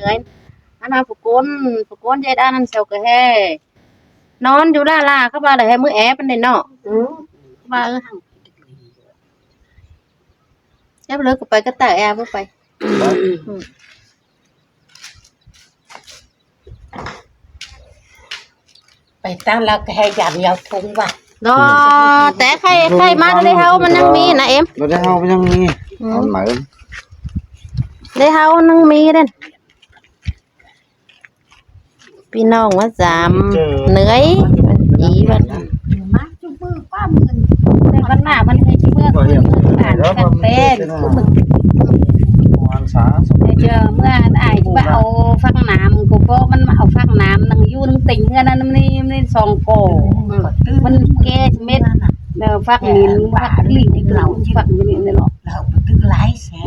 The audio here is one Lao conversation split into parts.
ເອີຍ ອັນນັ້ນຜູ້ຄົນ ຜູ້ຄົນເຮັດອັນນັ້ນເຊົາກະແຮ ນອນຢູ່ລ້າໆ ເຂົາວ່າລະແຮ ມື້ແອບມັນເດ້ເນາະ ອືມ ວ່າ ເອີ ແອບເລີກກໍໄປກະຕາແອບບໍ່ໄປ ອືມ. ໄປຕັ້ງແລ້ວກໍໃຫ້ຢາມເຍົາທຸງວ່າ ດອ ແຕ່ໄຂ່ ໄຂ່ມາໄດ້ເຮົາມັນຍັງມີນະເອັມ ໄດ້ເຮົາມັນຍັງມີ ອືມ ຕອນໃໝ່ ໄດ້ເຮົາຍັງມີເດ້ ພີ່ນ້ອງມາສາມເໜືອຍ ອີບັດ ມາຈຸມື້ປ້າໝື່ນ ແຕ່ບັດໜ້າມັນໃຫ້ເມືອ ເມືອບ້ານແປນ ເຈົ້າເມືອອ້າຍຊິມາເອົາຝັກນ້ຳ ກໍເພາະມັນມາເອົາຝັກນ້ຳ ນັ່ງຢູ່ນັ່ງຕິງເຮືອນນັ້ນນີ້ ມັນສອງກໍ ມັນແກ່ເມັດ ແລ້ວຝັກໜິງ ຝັກລິງ ຝັກຢູ່ນີ້ເນາະ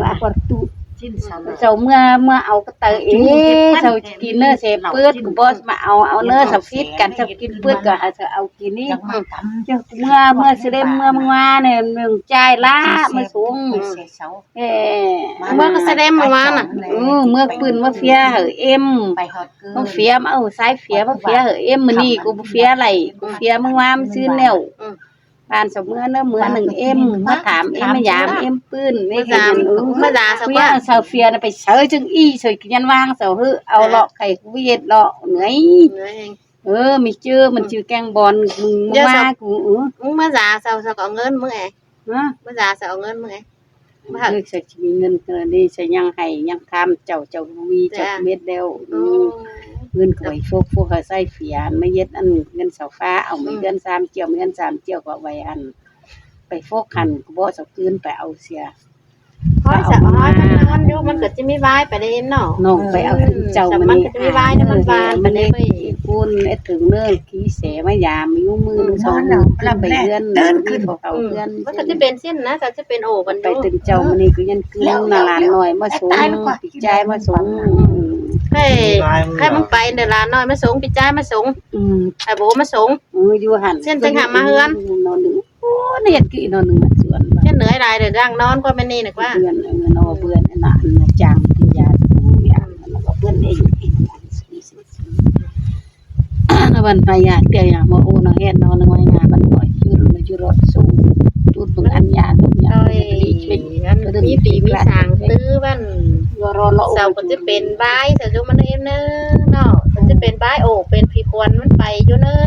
ວ່າປະຕູ ເຈົ້າເມືອ ເມືອເອົາກະເຕີເອ ເຈົ້າກິນເນີ ເສເປີດ ກໍບໍ່ມາເອົາ ເອົາເນີ ເຈົ້າຄິດກັນ ເຈົ້າກິນເປີດ ກໍໃຫ້ເຈົ້າເອົາກິນນີ້ ເຈົ້າເມືອ ເມືອຊິໄດ້ເມືອມາແນ່ ເມືອງຈ່າຍລະ ມາສົ່ງ ເອີ ເມືອກໍສະແດງມາວ່ານະ ເອີ ເມືອປືນມາເຟຍເຮີເອັມ ມາເຟຍ ມາເອົາສາຍເຟຍ ມາເຟຍເຮີເອັມ ມື້ນີ້ກູບໍ່ເຟຍໄຫຼ ກູເຟຍມື້ວານ ມື້ຊືນແລ້ວ ບ້ານສະເມືອເນີ ເມືອໜຶ່ງເອັມ ມາຖາມເອັມ ມາຢາມເອັມປືນ ມາຢາມ ເອີ ມາຢາມ ເຈົ້າເຟຍນະ ໄປເຊີຈຶ່ງອີ່ ເຊີກິນຍັນວາງ ເຈົ້າເຮີ ເອົາເລາະໄຂ່ກູເຮັດເລາະ ເໜືອຍ ເອີ ມີຈື່ ມັນຈື່ແກງບອນ ມຶງມາກູ ເອີ ມຶງມາຢາ ເຈົ້າ ເຈົ້າກໍເອົາເງິນມຶງແອ ຮະ ມາຢາ ເຈົ້າເອົາເງິນມຶງແອ ເອີ ໃສ່ຊິມີເງິນເທື່ອນີ້ ໃສ່ຍັງໃຫ້ຍັງຖາມເຈົ້າ ເຈົ້າບໍ່ມີ ເຈົ້າເຮັດແລ້ວ ເງິນກໍໄປຟົກ ຟົກໃຫ້ໃຊ້ເຟຍ ມາເຮັດອັນເງິນເສົາຟ້າ ເອົາເງິນສາມຈຽວ ເງິນສາມຈຽວກໍໄວ້ອັນ ໄປຟົກຫັ້ນ ກໍບໍ່ເອົາຄືນ ໄປເອົາເສຍ ເອົາມາ ມັນນອນຢູ່ ມັນກໍຊິມີວາຍໄປເດ້ເນາະ ນ້ອງໄປເອົາເງິນເຈົ້າ ມັນກໍຊິມີວາຍ ມັນວາຍໄປເດ້ ເອີ ເຮັດເຖິງເລີກ ທີ່ແສມາຢາມຢູ່ມື້ໜຶ່ງສອງມື້ ໄປເຮືອນ ເດີນຂຶ້ນເຂົ້າເຮືອນ ມັນກໍຈະເປັນເຊັ່ນນະ ກໍຈະເປັນໂອກັນ ໄປເຖິງເຈົ້າມື້ນີ້ກໍຍັງຄືນ ຫຼານນ້ອຍມາສົ່ງ ພີ່ຊາຍມາສົ່ງ ໃຫ້ ໃຫ້ມັນໄປເດີ ຫຼານນ້ອຍມາສົ່ງ ພີ່ຊາຍມາສົ່ງ ອືມ ໃຫ້ໂບມາສົ່ງ ເອີ ຢູ່ຫັ້ນ ເຊັ່ນຈັ່ງຫາມາເຮືອນ ໂອ້ ເຮັດຄືນອນໜຶ່ງສວນ ເຮັດເໜືອຍຫຼາຍເດີ ດັ່ງນອນກວ່າແມ່ນນີ້ນະກວ່າ ເດືອນ ເອີ ນອນເດືອນ ອັນນັ້ນ ຈ້າງກິນຢາ ຢາ ແລ້ວກໍເພິ່ນເອງ ລະວັນໄປຢາກເຕີຍຢາກມາໂອນເຮັດນອນໄວ້ງານມັນບໍ່ຢຸດ ມັນຢູ່ລົດສູງ ຈູດເບິ່ງອັນຍາ ທຸກຢ່າງ ອັນມີປີມີສາງ ຕື້ວັນເສົາກໍຈະເປັນບາຍ ສາທຸມັນເອງເນີເນາະ ມັນຈະເປັນບາຍໂອ ເປັນຜີຂວັນມັນໄປຢູ່ເນີ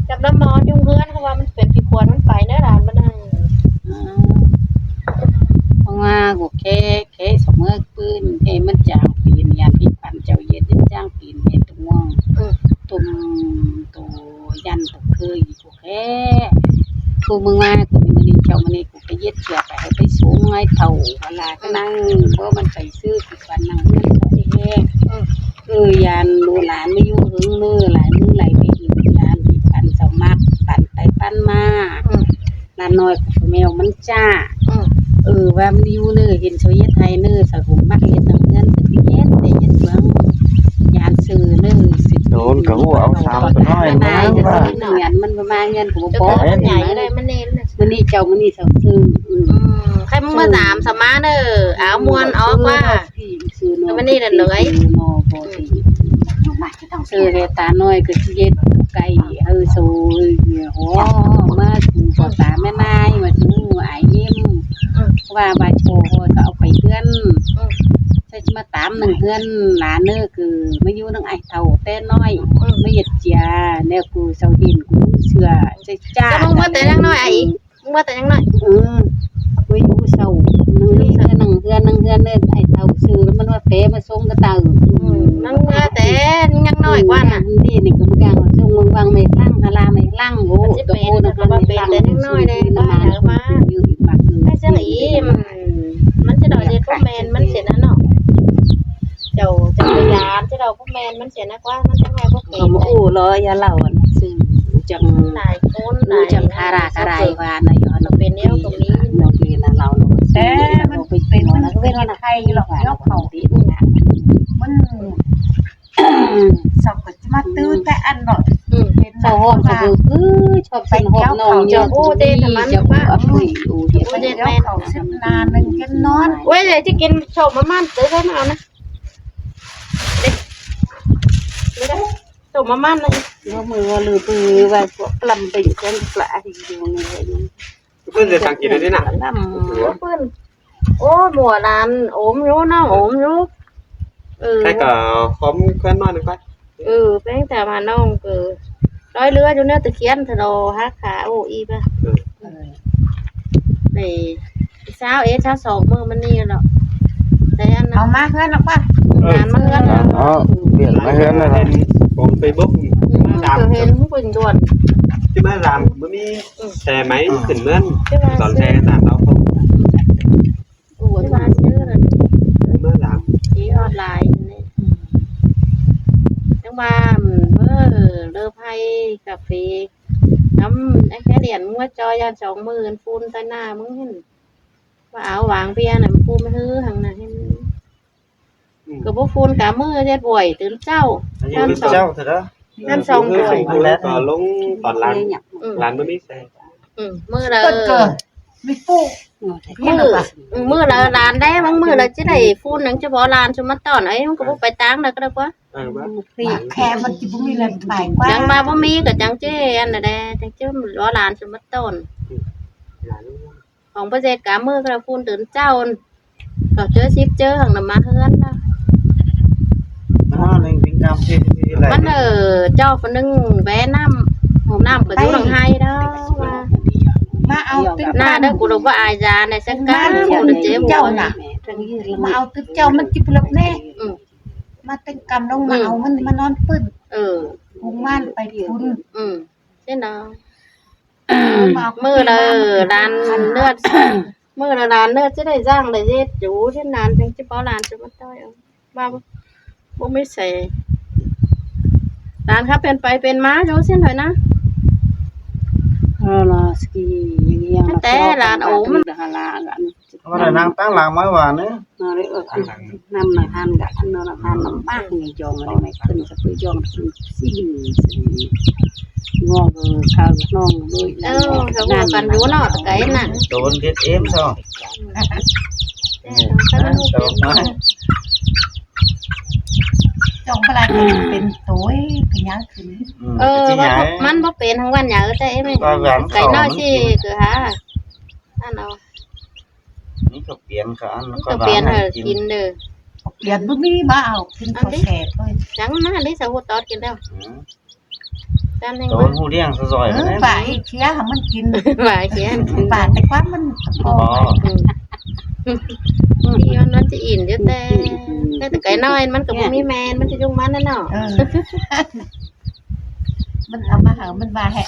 ຈັບນ້ຳມອນຢູ່ເຮືອນ ເພາະວ່າມັນເປັນຜີຂວັນມັນໄປເນີຫຼານມັນນະ ອືມ ເພາະວ່າໂອເຄ ເຄສະເໝີປືນ ເຄມັນຈາງປີນ ຍາມທີ່ປັນເຈົ້າເຢັດ ຈາງ ຕີນເຮັດຕົວງ່ວງ ເອີ ຕຸ່ມໂຕຢັນຕົວເຄີຍຢູ່ແທ້ ຄືມຶງວ່າ ຄືມື້ນີ້ເຈົ້າມື້ນີ້ ໄປເຢັດເສືອໄປ ໃຫ້ໄປສູງໃຫ້ເຖົ້າ ເວລາກໍນັ່ງ ເພາະມັນໄປຊື້ທີ່ບ້ານນັ່ງເຮືອນເຂົາເອງ ເອີ ຢ້ານລູກຫຼານມາຢູ່ເຫິງເນີ ຫຼາຍມື້ຫຼາຍປີ ຢ້ານທີ່ປັນເຈົ້າມັກ ປັນໄປປັນມາ ຫຼານນ້ອຍກໍແມວມັນຈ້າ ເອີ ວ່າມັນຢູ່ເນີ ເຫັນເຂົາເຮັດໄຮ່ເນີ ເຂົາກໍມັກເຮັດນຳເຮືອນ ເຂົາຊິເຮັດ ໄດ້ເຮັດເມືອງ ຢ້ານຊື່ເນີ ໂດນກໍຮູ້ເອົາສາມຕົວນ້ອຍມາ ເຮືອນມັນບໍ່ມາ ເຮືອນກໍບໍ່ບອກ ໃຫຍ່ໄດ້ມັນເນັ້ນ ມື້ນີ້ເຈົ້າ ມື້ນີ້ເຂົາຊື່ ອືມ ໃຄມຶງມາສາມສະມາເນີ ເອົາມ່ວນອອກວ່າ ມື້ນີ້ລະເໜືອຍ ຊື່ແຕ່ຕານ້ອຍກໍຊິເຮັດໄກ່ ເອີ ໂຊ ໂອ້ ມາສູ່ພໍ່ຕາແມ່ນາຍ ມາສູ່ອ້າຍເອັມ ວ່າ ວ່າໂຊ ກໍເອົາໄປເຮືອນ ໃສ່ມາຕາມໜຶ່ງເຮືອນ ຫຼານເນີ ຄືມາຢູ່ນຳອ້າຍເຖົ້າແຕ່ນ້ອຍ ມາເຮັດເຈຍ ແນວກູເຊົາເຫັນກູເຊື່ອ ໃສ່ຈ້າ ເຈົ້າມາແຕ່ຍັງນ້ອຍ ອ້າຍ ເມື່ອແຕ່ຍັງນ້ອຍ ເອີ ໄປຢູ່ເຊົາ ໜຶ່ງເຮືອນ ໜຶ່ງເຮືອນ ໜຶ່ງເຮືອນເລີຍ ໄອ້ເຖົ້າຊື່ມັນວ່າແປມາສົ່ງກະເຕົາ ອືມ ນາງເມື່ອແຕ່ຍັງນ້ອຍກວ່ານະ ນີ້ ນີ້ກໍບໍ່ກ້າສົ່ງ ບາງໆ ແມ່ຟັງ ຫາລາແມ່ຟັງ ໂອ້ ຈະເປັນ ກໍວ່າເປັນແຕ່ຍັງນ້ອຍແດ່ ກໍໃຫ້ມາ ໃຫ້ຈັ່ງອີ່ ມັນຈະດອກເຮັດບໍ່ແມ່ນ ມັນເສຍນະເນາະ ເຈົ້າ ເຈົ້າພະຍາມ ເຈົ້າ ແມ່ນມັນເສຍນະກວ່າ ມັນຈັ່ງໃຫ້ບໍ່ເປັນ ກໍບໍ່ຮູ້ເລີຍ ຢ່າເລົ່າອັນຊື່ ຈັ່ງ ຫຼາຍຄົນ ຈັ່ງຄາຣາຄາຣາຍວ່ານະ ຢູ່ຫັ້ນເປັນແນວກໍມີ ບໍ່ເປັນນະ ເລົ່າເນາະ ແຕ່ມັນເປັນ ມັນເປັນໄທຫຼອກ ຍອກເຂົາຕິ ມັນ ເຂົາກໍຈະມາຕື້ແຕ່ອັນເນາະ ເຂົາຮ້ອງກໍຄືຊອບເປັນຮອບນ້ອງ ເຈົ້າ ໂອ້ ເດ ທຳມັນ ເຈົ້າ ວ່າ ໂອ້ຍ ເດ ແມ່ນ ເຂົາສິບນານໜຶ່ງກິນນອນ ໂອ້ຍ ຈະກິນຊອບມາມັນ ເດີ ເດີ ເອົານະ. ຕົມມາມັນເລີຍ ບໍ່ມືວ່າລືປືວ່າພວກລຳເປັນເພິ່ນກະໃຫ້ຢູ່ນີ້ ເພິ່ນຈະສັງເກດໄດ້ນະ ລຳເພິ່ນ ໂອ້ ໝໍຫຼານໂອມຢູ່ ນ້ອງໂອມຢູ່ ເອີ ໃຜກໍຄອມເພື່ອນນ້ອຍໜຶ່ງໄປ ເອີ ແພງແຕ່ວ່ານ້ອງ ເອີ ລອຍເຫຼືອຢູ່ເນື້ອຕະຄຽນທະໂລ ຮັກຂາໂອອີບ ເອີ ໄປຊາວເອັດ ຊາວສອງມື້ມານີ້ແລ້ວ ແຕ່ອັນນັ້ນ ເອົາມາເຮືອນແລ້ວປະ ເອີ ງານມາເຮືອນແລ້ວ ເອົາ ປ່ຽນມາເຮືອນແລ້ວ ຂອງເຟສບຸກ ອືມ ດາມ ເຫັນເພິ່ນດ່ວນ ທີ່ມາດາມບໍ່ມີ ອືມ ແຕ່ໄໝຂຶ້ນເມືອນ ຕອນແຊນາດາວ ໂອ້ ວ່າຊື່ນັ້ນ ເມືອງລາວ ດີຮອດຫຼາຍນີ້ ອືມ ຈັ່ງວ່າ ເອີ ເລີໄພກາເຟ ນຳໄອ້ແຄຫຼຽນງົວຈອຍ ຢ້ານສອງໝື່ນຝຸ່ນໃສ່ໜ້າມຶງຫັ້ນ ວ່າເອົາວາງເບຍນຳປູມໃຫ້ຮືຫັ້ນນະ ເຫັນ ອືມ ກໍບໍ່ຝຸ່ນກາມື້ເຮັດບວຍຕື່ນເຊົ້າ ຍາມເຊົ້າເທື່ອ ຍາມສອງໂມງ ແລ້ວກໍລົງຕອນຫຼັງ ອືມ ຫຼານບໍ່ມີໃສ ອືມ ມື້ລະ ເກີດ ເກີດ ມີປູ້ ມື້ ອືມ ມື້ລະຫຼານແດ່ ບາງມື້ລະຊິໄດ້ຝຸ່ນຫຍັງ ຈະບໍ່ຫຼານຊຸມມາຕ້ອນ ເອີຍ ມັນກໍບໍ່ໄປຕ່າງໃດກໍໄດ້ກວ່າ ເອີ ວ່າ ແຄ່ມັນຊິບໍ່ມີແຫຼະ ໄປກວ່າ ຈັ່ງວ່າບໍ່ມີກໍຈັ່ງຊິອັນນັ້ນແຫຼະ ຈັ່ງຊິບໍ່ຫຼານຊຸມມາຕ້ອນ ອືມ ຂອງປະເທດກາມື້ກໍຝຸ່ນຕື່ນເຊົ້າ ກໍເຈີສິບເຈີຫັ້ນນະມາເຮືອນນະ ມັນເອີ ເຈົ້າຄົນໜຶ່ງແວ່ນ້ຳ ນ້ຳກໍຢູ່ທາງໄຮ່ເດີ ວ່າ ມາເອົາຕຶກ ໜ້າເດີ ກູລະບໍ່ອາຍຢາໃນສັກກາ ກູລະເຈັບຫົວ ເຈົ້ານະ ມາເອົາຕຶກເຈົ້າ ມັນຈິບລົບແນ່ ອືມ ມາຕຶກກຳລົງ ອືມ ມາເອົາມັນ ມານອນປຶ້ນ ເອີ ກຸງມານໄປພຸ້ນ ອືມ ຊີ້ນະ ມື້ລະລ້ານເລືອດ ມື້ລະລ້ານເລືອດ ຈະໄດ້ສ້າງໄດ້ເຮັດຢູ່ ເຮັດນານຈັ່ງຈະເອົາຫຼານຈະມາຕ່ອຍເອົາ ວ່າບໍ່ມີໃສ ຫຼານເຂົາເປັນໄປເປັນມາຢູ່ຊີ້ນແຫຼະນະ ເອີ ລາສກີ ແຕ່ຫຼານໂອມ ເຮົາໄດ້ນັ່ງຕັ້ງຫຼັງມາຫວານເນາະ ມາເລີຍ ເອີ ນຳນະ ຫັ້ນກະອັນນັ້ນນະ ຫັ້ນລຳບາກນີ້ ຈອງອັນນີ້ໄມ້ຂຶ້ນ ສະປືຈອງຂຶ້ນ ຊິງ ງອກ ເອີ ເຂົານ້ອງເລີຍ ເອີ ເຂົາຮູ້ກັນຢູ່ເນາະ ຕະໄກນະ ໂດນເຮັດເອງຊະ ເອີ ເຂົາຮູ້ເປັນ ຈອງປະຫຼາດເປັນໂຕຍ ຂະຫຍາຍຂຶ້ນ ເອີ ມັນບໍ່ເປັນທັງວັນຫຍັງ ແຕ່ໄອ້ໄມ້ ໄກ່ນ້ອຍຊິຄືຫາ ອັນເອົາ ນີ້ເຂົາປ່ຽນ ເຂົາອັນ ເຂົາປ່ຽນໃຫ້ກິນເດີ ເຂົາປ່ຽນບໍ່ມີ ມາເອົາກິນເຂົ້າແຊບເລີຍ ຍັງນະ ໄດ້ສາວຕອດກິນແລ້ວ ອືມ ຈານໜຶ່ງ ໂຕຮູ້ລ້ຽງຊະຊອຍ ເອີ ປາເອເຊຍໃຫ້ມັນກິນ ປາເອເຊຍ ປາແຕ່ກວ່າມັນ ອໍ ອືມ ນີ້ມັນ ມັນຈະອີນຢູ່ແຕ່ ແຕ່ໄກ່ນ້ອຍມັນກໍບໍ່ມີແມ່ ມັນຈະຢູ່ຂອງມັນນະເນາະ ເອີ ມັນເອົາມາໃຫ້ ມັນວ່າແຮະ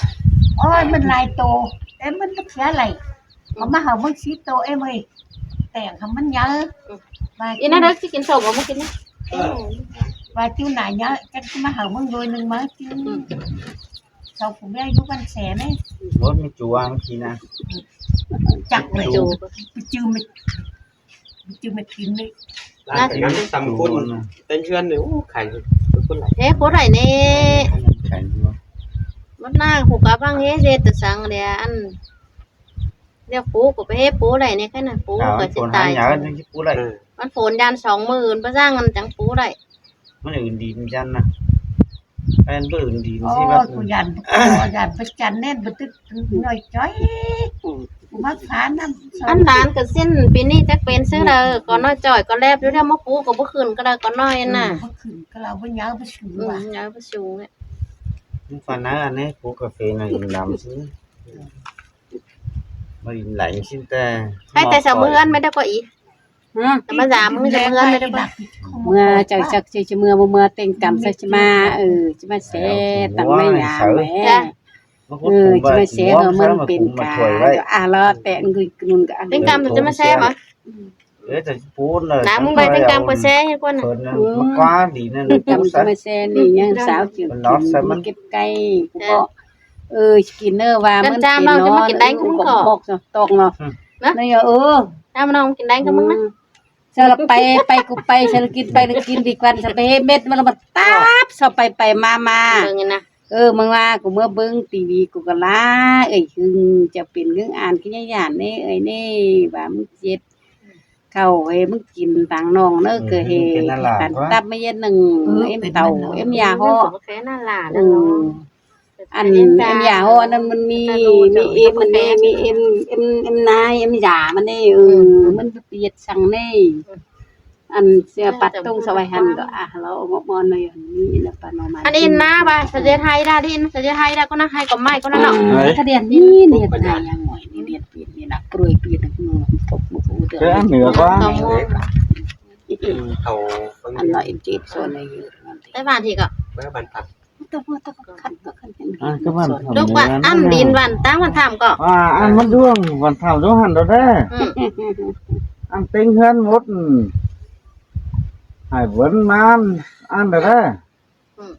ໂອ້ຍ ມັນຫຼາຍໂຕ ແຕ່ມັນບໍ່ເສຍຫຼາຍ ເອົາມາໃຫ້ເບິ່ງສີ່ໂຕ ເອີຍ ແຕ່ງໃຫ້ມັນໃຫຍ່ ອືມ ວ່າ ອີນາເດັກຊິກິນສົ້ມ ເອົາມາກິນນະ ວ່າຈຸໜ້າໃຫຍ່ ຈັກຊິມາໃຫ້ເບິ່ງໂດຍໜຶ່ງມາກິນ ອືມ ເຂົາຜູ້ແມ່ຢູ່ບ້ານແສນເດ້ ໂອ້ຍ ມີຈຸວາງກິນນະ ຈັກແຫຼະ ຈຸ ໄປຈື່ແມ່ ຈື່ແມ່ກິນນີ້ ລາວກໍຍັງສຳຄຸນ ເປັນເຮືອນນີ້ ໂອ້ ຂາຍຄົນຫຼາຍ ເຮັດຜູ້ໃດແນ່ ຂາຍຢູ່ ມັນນາງຜູ້ກະບັງເຮັດ ເຮັດແຕ່ສັງແດ່ ອັນ ດຽວປູກໍໄປເຮັດປູໄດ້ນີ້ ຄັນນະ ປູກໍຊິຕາຍ ປູໄດ້ ເອີ ມັນຝົນຢ້ານສອງມື້ອື່ນ ບໍ່ສ້າງມັນຈັ່ງປູໄດ້ ມັນອື່ນດີນຈັ່ງນະ ແມ່ນບໍ່ອື່ນດີນ ໂອ້ຍ ຊິວ່າ ກູຢ້ານ ກູຢ້ານປະຈັນແນ່ນ ບໍ່ຕຶກນ້ອຍຈ້ອຍ ອືມ ກູມັກພານຳ ອັນຫຼານກໍສິ້ນ ປີນີ້ຈັກເປັນຊື່ໃດ ກໍນ້ອຍຈ້ອຍກໍແລບຢູ່ ດຽວມາປູກໍບໍ່ຂຶ້ນກໍໄດ້ ກໍນ້ອຍນະ ອືມ ບໍ່ຂຶ້ນກໍລາວບໍ່ຍາວບໍ່ສູງ ອືມ ວ່າ ຍາວບໍ່ສູງແຫຼະ ມັນຝັນນະ ອັນນີ້ປູກາເຟນະ ດຳຊື່ ມາລິນໄຫຼຊິແຕ່ ໃຫ້ແຕ່ສາມເຮືອນແມ່ນແຕ່ກໍອີກ ຮະ ທຳມະດາ ມື້ສາມເຮືອນແມ່ນແຕ່ກໍ ເມື່ອເຈົ້າຈັກຊິເມື່ອບໍ່ເມື່ອ ເຕັງກຳໃສ່ຊິມາ ເອີ ຊິມາແຊຕັ້ງໃນຍາມແຫຼະ ເອີ ຊິມາແຊເອີ ມັນເປັນກາ ອາ ລໍແຕະງຸຍກະນຸນກະ ເຕັງກຳຈະມາແຊບໍ່? ເອີ ແຕ່ປູນນະ ນາງມຶງໄປເຕັງກຳກໍແຊໃຫ້ກ່ອນນະ ເພິ່ນນັ້ນ ອືມ ມາກວາດດີນັ້ນ ເຕັງກຳຈະມາແຊນີ້ ຍັງສາວຈຶ່ງກິນ ເກັບໄກ່ ກູກໍ ເອີ ກິນເດີວ່າມັນເປັນເນາະ ເອີ ບອກຕອກເນາະ ນະ ເອີ ຕາມນ້ອງກິນໄດ້ກັບມຶງນະ ເອີ ສະລະໄປ ໄປກູໄປ ສະລະກິນໄປ ລະກິນດີກວ່າ ສະໄປເຮັດເມັດ ມັນລະມາຕາບ ສະໄປໄປມາມາ ເບິ່ງນະ ເອີ ມຶງວ່າກູເມືອເບິ່ງທີວີ ກູກະລາ ເອີຍ ຫຶງ ເຈົ້າເປັນຫຍັງອ່ານຄືຍານເນ ເອີຍເນ ວ່າມັນເຈັບ ເຂົ້າໃຫ້ມັນກິນຕາງນ້ອງເດີ ເອີ ກໍໃຫ້ ໃຫ້ມັນກິນນັ້ນລະ ກັນ ເນາະ ຕັບມາເຮັດໜຶ່ງ ເອີ ເອັມເຕົາ ເປັນນັ້ນລະ ເອັມຢາເຫາະ ເອີ ເປັນນັ້ນລະ ອືມ ເນາະ ອັນ ເປັນ ອັນຢາເຮົາອັນນັ້ນມັນມີ ມີເອັມມັນເດ້ ມີເອັມ ເອັມ ເອັມນາຍ ເອັມຢາມັນເດ້ ເອີ ມັນໄປເຮັດສັງເດ້ ອັນເສື້ອປັດຕົງສະໄວຫັນກໍ ອ່າ ລາວເອົາມາໝໍໜ້ອຍ ອັນນີ້ນະປາໜໍ່ມາ ອັນນີ້ນາວ່າສະເດັດໄຮດາ ດີນະ ສະເດັດໄຮດາ ກໍນະ ໄຮກໍໄມ້ກໍນະເນາະ ໄຮກະດຽນນີ້ ເຮັດໄດ້ຫຍັງໜ້ອຍນີ້ ເຮັດປີນີ້ນະ ກລ້ວຍປີນີ້ ບໍ່ຮູ້ເລື່ອງ ເອີ ອັນເໜືອກວ່າ ເຂົາ ອັນລາວເອັນຈີບສ່ວນໃນຢູ່ ໄຕ້ຫວັນທີ່ກໍ ເມືອບ້ານພັກ ແຕ່ວ່າຕ້ອງຄັນກໍຄັນເຫັນ ອ່າ ກໍບ້ານ ລູກວ່າອັນດິນບ້ານຕາງບ້ານຖ້ຳກໍ ອ່າ ອັນມັນດວງບ້ານຖ້ຳດວງຫັ້ນດອກເດີ ອືມ ອັນເຕັງເຮືອນໝົດ ໃຫ້ເບິ່ນມາອັນດອກເດີ ອືມ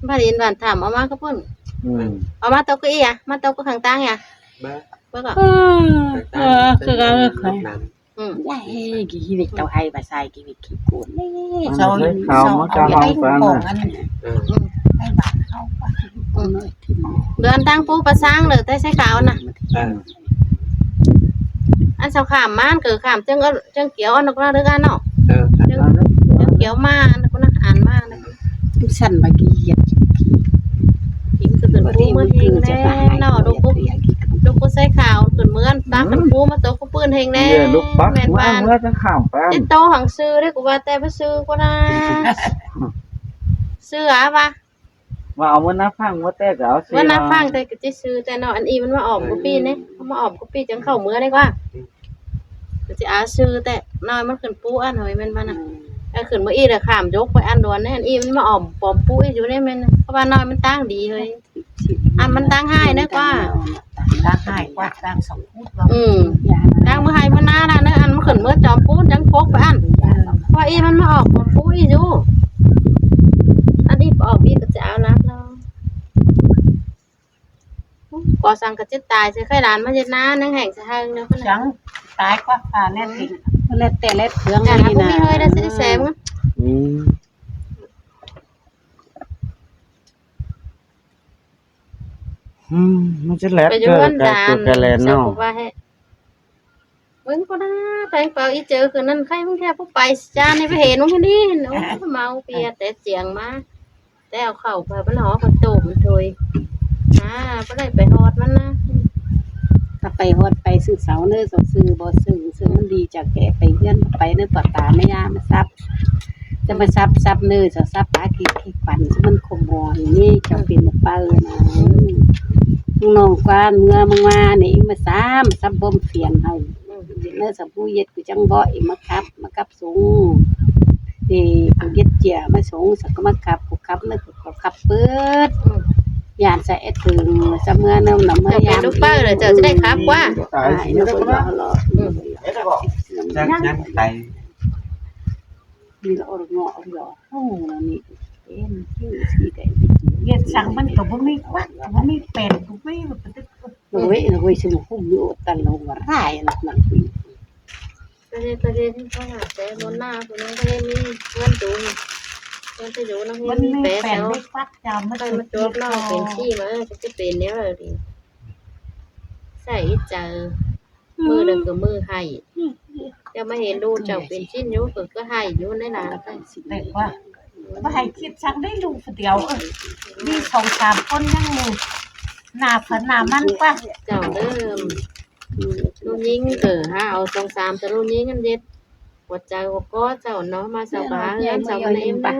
ບ້ານດິນບ້ານຖ້ຳເອົາມາກໍພຸ້ນ ອືມ ເອົາມາຕົກເກົ້າອີ່ອະ ມາຕົກກໍຂ້າງຕາງອີ່ອະ ເບິ່ງ ເບິ່ງກໍ ເອີ ເອີ ຄືກັນເລີຍ ອືມ ຢາເຮັດກິເຮັດເຕົາໄຮ່ປາຊາຍກິເຮັດຂີ້ໂກນເດ້ ເອົາເຂົ້າມາຈາກຫ້ອງປານນະ ເອີ ອືມ ໄປບ້ານເຮົາກໍ ອືມ ເດືອນຕັ້ງປູປາຊ້າງເດີ ແຕ່ໃສ່ຂາວນະ ເອີ ອັນເຮົາຂ້າມມາ ອັນຄືຂ້າມເຊິ່ງ ເຊິ່ງກຽວອັນນັ້ນນະເດີ ເອີ ເຈົ້າ ເຈົ້າກຽວມາ ອັນນັ້ນນະ ອ່ານມານະ ຊັ້ນວ່າຂີ້ເຫຍດ ກິນຄືເປັນຜູ້ເມືອເຮງແດ່ເນາະ ລູກຜູ້ ລູກຜູ້ຊາຍຂາວຂຶ້ນເມືອ ປາກເປັນຜູ້ມາຕົກຜູ້ປືນເຮງແດ່ ລູກປັກ ແມ່ນວ່າເມືອຈັ່ງຂ້າມໄປ ຕິດໂຕຫັ້ນຊື່ເດ້ ກູວ່າແຕ່ບໍ່ຊື່ກູນະ ຊື່ອາວ່າ ວ່າເອົາເມືອນາຟັງ ເມືອແຕ່ກໍເອົາຊື່ ເມືອນາຟັງແຕ່ກໍຊິຊື່ແຕ່ເນາະ ອັນອີ່ມັນມາອ້ອມກູປີ້ເດ້ ເອົາມາອ້ອມກູປີ້ຈັ່ງເຂົ້າເມືອໄດ້ກວ່າ ກໍຊິເອົາຊື່ແຕ່ນ້ອຍມັນຂຶ້ນປູອັນເຮີຍ ແມ່ນບໍ່ນະ ອືມ ແລ້ວຂຶ້ນມາອີກແລ້ວຂ້າມຍົກໄປອັນດວນເດ້ ອັນອີ່ມັນມາອ້ອມປອມປູອີກຢູ່ເດ້ ແມ່ນ ເພາະວ່ານ້ອຍມັນຕ່າງດີເຮີຍ ອັນມັນຕ່າງຮ້າຍເດີກວ່າ ຕ່າງຮ້າຍກວ່າ ຕ່າງສອງ ອືມ ຕ່າງມື້ໄຮ່ມື້ນາລະເນາະ ອັນມັນຂຶ້ນເມືອຈອມປູນຍັງປົກໄປອັນ ເພາະອີ່ມັນມາອອກປອມປູອີກຢູ່ ອັນນີ້ອອກອີກກໍຈະເອົາລາດເນາະ ກໍສັ່ງກະຈິດຕາຍ ຊິໃຫ້ຫຼານມາເຮັດນາ ຍັງແຫ້ງສະເຫິງເນາະ ຈັ່ງຕາຍກວ່າ ຟ້າແລດອີກ ແລດແຕ່ແລດເຄື່ອງ ຢ່ານະ ບໍ່ມີເຮີຍໄດ້ຊິແສງ ອືມ ອືມ ມັນຈະແລດ ໄປຢູ່ເຮືອນ ເກີດ ຈານ ເກີດກະແລນເນາະ ເຈົ້າກໍວ່າໃຫ້ ເບິ່ງພຸ້ນນະ ແພງເປົ່າອີເຈີຄືນນັ້ນ ໃຄມຶງແທ້ຜູ້ໄປ ຈານນີ້ໄປເຫັນມຶງນີ້ ໂອ້ ເມົາເບຍແຕ່ຈຽງມາ ແຕ່ເອົາເຂົ້າໄປ ມັນຫອມ ມັນໂຕ ມັນໂຖຍ ອ່າ ບໍ່ໄດ້ໄປຮອດມັນນະ ຖ້າໄປຮອດໄປຊື້ເຊົາເນີ ເຊົາຊື້ບໍ່ຊື້ ຊື້ມັນດີຈາກແກະໄປເຮືອນ ໄປເນີ ປາກກາແມ່ຍ່າມາສັບ ຈະມາສັບ ສັບເນີ ຈະສັບປາກິດ ກິດຄວັນ ມັນຂົມຫົວນີ້ ເຈົ້າເປັນໝົກເປົ້ານະ ອືມ ນ້ອງກວານເມືອມາວ່ານີ້ ມາສຳ ສຳບົມຟຽນເຮົາ ອືມ ເນີ ສຳຜູ້ເຢັດ ຄືຈັ່ງບໍ່ອີກ ມາກັບ ມາກັບສົງ ເອີ ຜູ້ເຢັດເຈຍມາສົງ ສັກກໍມາກັບ ຜູ້ກັບເນີ ກໍກັບເປີດ ອືມ ຢ້ານສະເອັດເຖິງ ສະເມືອນຳ ນຳເມືອ ເຈົ້າເປັນລູກເປົ້າເລີຍ ເຈົ້າຈະໄດ້ກັບກວ່າ ຕາຍ ອືມ ຍັງ ຍັງໄປ ນີ້ລະ ອໍ ເງາະ ອໍ ເງາະ ໂອ້ ນີ້ເປັນຄືຊິໄດ້ ເຮັດສັງມັນກໍບໍ່ມີກວັກ ບໍ່ມີແປ້ນ ບໍ່ມີ ໂອ້ຍ ໂອ້ຍ ຊິມາຄຸມຢູ່ ຕັນລົງວ່າຮ້າຍນະ ນັ້ນ ປະເທດ ປະເທດນີ້ເຂົາຫາແຕ່ບົນໜ້າ ຜູ້ນັ້ນກໍໄດ້ມີເຮືອນສູງ ເຮືອນໄປຢູ່ນຳ ມັນມີແປແຖວ ມີກວັກຈາມ ມັນໄປມາຈົບເນາະ ເປັນຊີ້ມາ ເອີ ຈະເປັນແນວໃດດີ ໃສ່ໃຈ ມື້ໃດກໍມື້ໃຫ້ ຈະມາເຫັນລູກເຈົ້າເປັນຊີ້ນຢູ່ ເພິ່ນກໍໃຫ້ຢູ່ໃນໜ້າ ແຕ່ວ່າບໍ່ໃຫ້ຄິດສັກໄດ້ລູກຜູ້ດຽວ ເອີ ມີສອງສາມຄົນຍັງໜ້າເພິ່ນໜ້າມັນກວ່າ ເຈົ້າເດີ ລູກຍິງ ເອີ ຫາເອົາສອງສາມແຕ່ລູກຍິງຫັ້ນເຮັດ ຫົວໃຈຫົວກໍເຈົ້າເນາະ ມາສະບາຍເຮືອນເຈົ້າ ເອີ ເອົາແຕ່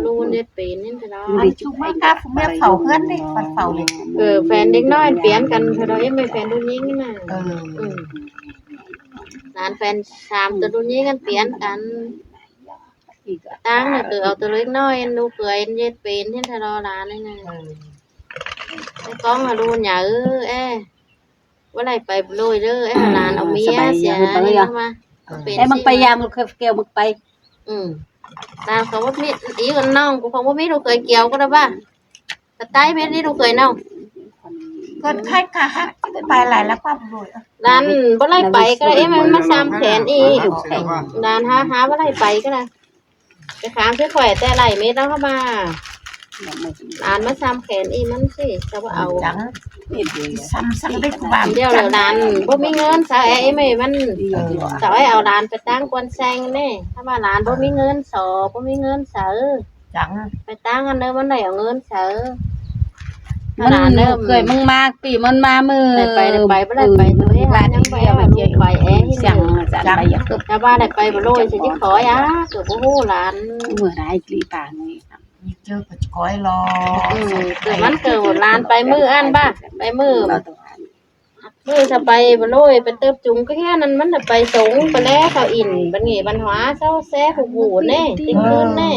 ລູກເຮັດເປັນນີ້ແຫຼະເນາະ ອັນຊຸມມາກັບເມຍເຝົ້າເຮືອນນີ້ ມັນເຝົ້າເລີຍ ເອີ ແຟນເດັກນ້ອຍປ່ຽນກັນ ເຂົາເຈົ້າເຮັດແມ່ນແຟນລູກຍິງນະ ເອີ ອືມ ຫຼານແຟນສາມໂຕລູກຍິງກັນປ່ຽນກັນ ຕ່າງນະ ຄືເອົາໂຕເລັກນ້ອຍ ລູກເຂີຍເຮັດເປັນ ເຫັນທະເລາະຫຼານນີ້ນະ ເອີ ໄອ້ກ້ອງຫາລູກຫຍັງ ເອີ ເອ ບໍ່ໄດ້ໄປໂລຍເດີ ໄອ້ຫຼານເອົາເມຍເສຍ ເອີ ນີ້ມາ ເອີ ເປັນ ແຕ່ມັນໄປຍາມ ແກ້ວມັນໄປ ອືມ ຫຼານເຂົາບໍ່ມີ ອີກນ້ອງກູເຂົາບໍ່ມີລູກເຂີຍກ່ຽວກໍໄດ້ວ່າ ກະໄຕເມັດນີ້ລູກເຂີຍນ້ອງ ເກີດໃຄຂາຫັກ ໄປຫຼາຍແລ້ວກວ່າໂລຍ ຫຼານບໍ່ໄດ້ໄປກໍໄດ້ ເອີ ມັນມາຊ້ຳແຂນອີກ ຫຼານຫາ ຫາບໍ່ໄດ້ໄປກໍໄດ້ ໄປຖາມໃສ່ຂ້ອຍແຕ່ໄລ່ເມັດເອົາເຂົ້າມາ ຫຼານມາຊ້ຳແຂນອີ່ມັນຊິ ເຈົ້າບໍ່ເອົາ ຈັງ ຊ້ຳສັກເດັກບ້ານ ດຽວລະຫຼານບໍ່ມີເງິນ ສາວແອອີ່ແມ່ມັນ ເຈົ້າໃຫ້ເອົາຫຼານໄປຕາງກວນແຊງແດ່ ຖ້າວ່າຫຼານບໍ່ມີເງິນ ສອ ບໍ່ມີເງິນ ສາເອີຍ ຈັງ ໄປຕາງອັນເດີ ມັນໄດ້ເອົາເງິນ ສາເອີຍ ມັນ ຫຼານເດີ ເຄີຍມຶງມາ ປີມັນມາມື້ ໄດ້ໄປ ໄດ້ໄປ ບໍ່ໄດ້ໄປ ເອີ ໂດຍ ຫຼານຍັງໄປ ໄປແອ ສັງ ຈັງ ແຕ່ວ່າໄດ້ໄປບໍ່ໂລຍ ຊິຂໍຍາ ກໍບໍ່ຮູ້ຫຼານ ເມື່ອຫຼາຍປີປານນີ້ ເຈີກໍຈະຄອຍລໍ ອືມ ເກີດມັນເກີດຫຼານໄປມື້ອັນບາດ ໄປມື້ ມື້ສະໄປບໍ່ໂລຍ ໄປເຕີບຈຸງກໍແຄ່ນັ້ນ ມັນນະໄປສົງໄປແລເຂົາອິນ ບັດນີ້ບັນຫວາເຊົາແຊຜູ້ຜູ້ແນ່ ຕິງຄືນແນ່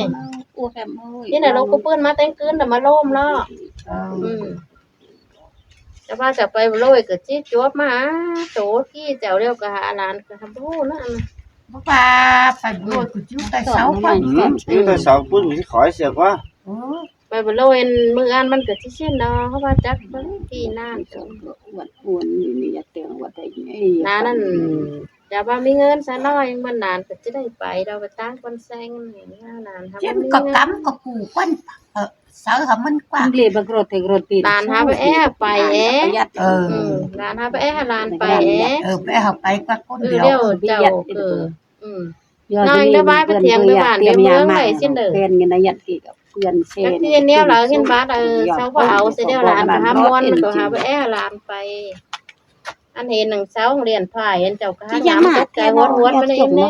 ນີ້ນະ ລົງກະປືນມາແຕ່ງຄືນລະມາໂລມເນາະ ເອີ ອືມ ຈະວ່າຈະໄປບໍ່ໂລຍກໍຈິຈວບມາຫາໂຕ ກີ້ເຈົ້າແລ້ວກໍຫາຫຼານກໍບໍ່ຮູ້ນະ ບໍ່ວ່າໄປບໍ່ໂລຍກໍຈິໄປເຊົາ ອືມ ຈິໄປເຊົາປຸ້ນຊິຂໍເສຍກວ່າ ເອີ ໄປບໍ່ໂລຍ ມື້ອັນມັນກໍຊິຊິນເນາະ ເພາະວ່າຈັກບໍ່ໄດ້ປີນານ ອ້ວນໆ ນີ້ ນີ້ ຢ່າແຕ່ງວ່າໄດ້ ນານັ້ນ ຈະວ່າມີເງິນຊະໜ້ອຍ ເມື່ອນານກໍຈະໄດ້ໄປ ດອກໄປຕາງຄົນແຊງນີ້ ນານຫາ ເຈັບກໍກຳກໍປູກວັນ ເອີ ເຊົາຫາມັນກວ່າ ເລບັກລົດແທກລົດຕີນ ຫຼານຫາໄປແອໄປແອ ເອີ ອືມ ຫຼານຫາໄປແອ ຫຼານໄປແອ ເອີ ໄປຫາໄປກວ່າຄົນດຽວ ເອີ ດຽວເຈົ້າ ເອີ ອືມ ນ້ອຍລະບາຍໄປຖຽງລະບ້ານໄປເມືອງໄວ້ຊິເດີ ເພື່ອນເງິນນາຍັດກີກັບເພື່ອນເຊ ຈັກຊິແນວລະເງິນບາດ ເອີ ເຊົາບໍ່ເອົາຊິແນວຫຼານຫາມ່ວນ ມັນກໍຫາໄປແອຫຼານໄປ ອັນເຫັນໜັງເຊົາໂຮງຮຽນພາຍ ເຫັນເຈົ້າກໍຫາງາມ ໃຈຫວນໆ ມັນເຫັນແນ່